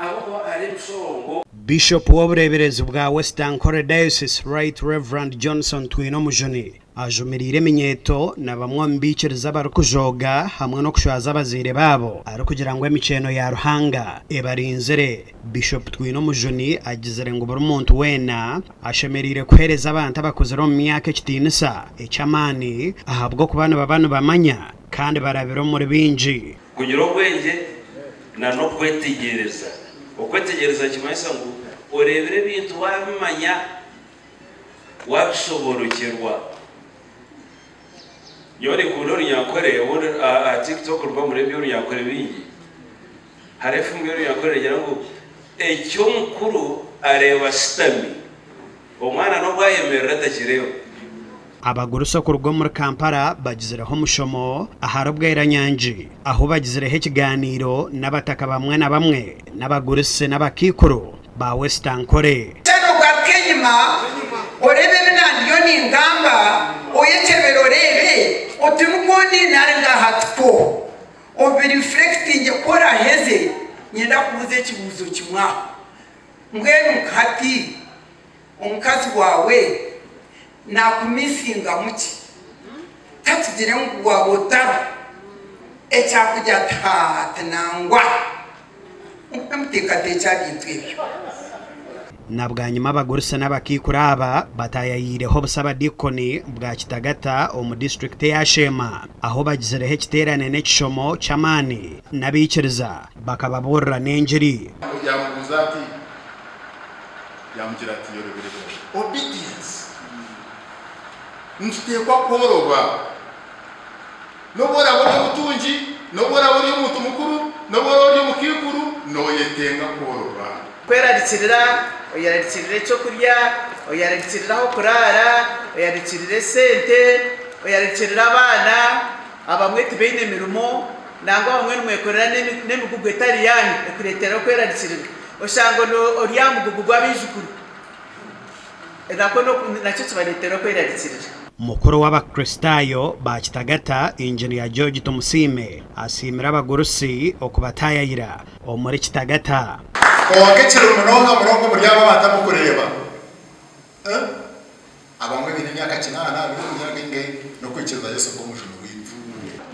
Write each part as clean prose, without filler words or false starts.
Ahabw'okuba hariho emishorongo. Bishop w'obureeberezi bwa West Ankole Diocese Right Rev Johnson Twinomujuni ajumiriire eminyeeto na bamwe omu baikiriza abarikujooga hamwe n'okushwaza abazaire baabo arikugira ngu emikyeno ya Ruhanga ebarinzire. Bishop Twinomujuni agizire ngu buri muntu weena ashemereire kuheereza abantu abakuzire omu myaka ekitiinisa eky'amaani ahabw'okuba nibaba nibamanya kandi barabire omuri bingi. Kugira obwengye na n'okwetegyereza. Okwetegyereza nikimanyisa ngu oreebire ebintu waabimanya, waabishoboorokyerwa. Nyowe ninkunda Orunyankore, obundi aha TikTok nimuba mureeba eby'Orunyankore bingi. Hariho efumu y'Orunyankore neegira ngu eki omukuru areeba ashutami, Omwana n'obu ayemerera takireeba. Abagurusi okuruga omuri Kampala bagizireho omushomo ahari Bweranyangi ahu bagizireho ekiganiiro n'abataka bamwe na bamwe n'abagurusi n'abakaikuru ba West Ankole. Shana ogaruke enyima oreebe ebi nandiyo ningamba, oyekyebere oreebe oti nukwo ndi nari ngaaha tikwo. Obireflectingye ku oraheze, nyenda kubuuza ekibuuzo kimwe aho. Mbwenu nka hati omukazi waawe naakumisingamu ki? Ka tugire ngu waaba otariho, ekyakugira ati, Haa, ti nangwa. Mugume muteekateekye aha bintu ebyo. Na bwanyima abagurusi n'abakaikuru aba bataayayiireho obusabadiikoni bwa Kitagata omu disiturikiti eya Sheema ahu bagizireho ekiteerane n'ekishomo ky'amaani n'abaikiriza bakababuurira n'engiri. Yaamubuuza ati, Yaamugira ati, Yorobera ebiragiro. Obedience. Nituteekwa kworoba. N'obu oraabe ori omutungi, n'obu oraabe ori omuntu mukuru, n'obu oraabe ori omukaikuru, nooyetenga kworoba. Kwerarikirira, oyerarikirira eky'okurya, oyerarikirira ah'okuraara, oyerarikirira esente, oyerarikirira abaana, abamwe tibaine mirimo, nangwa abamwe nimwekorera n'emigugu etari yaanyu ekureetera okwerarikirira. Oshanga ori aha mugugu gw'abaijukuru, nakwo nakyo kibareetera okwerarikirira. Mukuru w'Abakristaayo ba Kitagata, Engineer George Tumusiime asiimire abagurusi okubataayayira omuri Kitagata. Kwonka ekiri munonga munonga omuri abo abantu abu orikureeba, abamwe baine emyaka kinaana, baine emyaka engahi, n'okwikiriza Yesu nk'Omujuni waitu.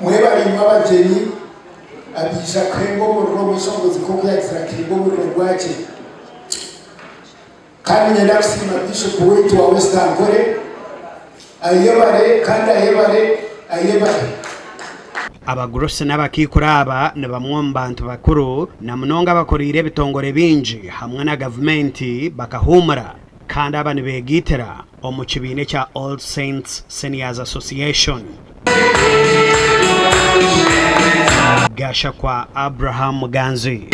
Mwebare imwe abagyenyi abaija kuhenga omuriro omweshongozi nk'oku yaagizire akahenga omuriro gwakye. Kandi niinyenda kusiima Biishopu waitu wa West Ankole, ayebare kandi ayebare, ayebare. Abagurusi n'abakaikuru aba ni bamwe omu bantu bakuru na munonga abakoriire ebitongore bingi hamwe na gavumenti bakahuumura kandi aba nibeegaitira omu kibiina ekya Old Saints Seniors Association. Gashakwa Abraham Muganzi.